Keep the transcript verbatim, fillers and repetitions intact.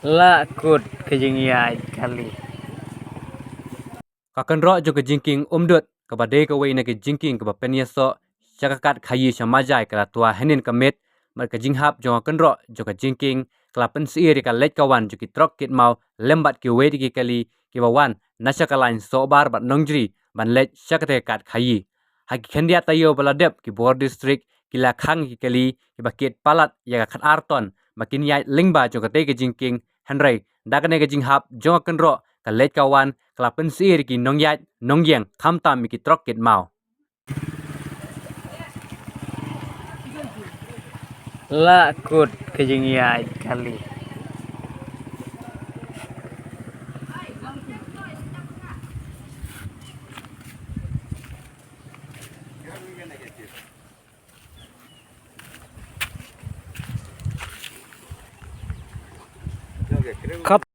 La kut ka jingïaid kali. Ka kynroh jong ka jingkieng Umdut, kaba dei kawei na ki jingkieng kaba pynïasoh sha ka kad khaïi sha Majai, ka la twa hynnin ka miet, bad ka jinghap jong ka kynroh jong ka jingkieng ka la pynsyier ïa ka leit ka wan jong ki trok kit maw lem bad kiwei de ki kali kiba wan na sha ka lain Sohbar bad Nongjri ban leit sha katei ka kad khaïi. Ha ki khyndiat taïew ba la dep, ki bor district ki la khang ïa ki kali kiba kit palat ïa ka khatar ton ba kin ïaid lyngba jong katei ka jingkieng, hynrei da kane ka jinghap jong ka kynroh ka leit ka wan ka la pynsyier ïa ki nongïaid nongïeng, khamtam ïa ki trok kit maw. La kut ka jingïaid kali. Khap.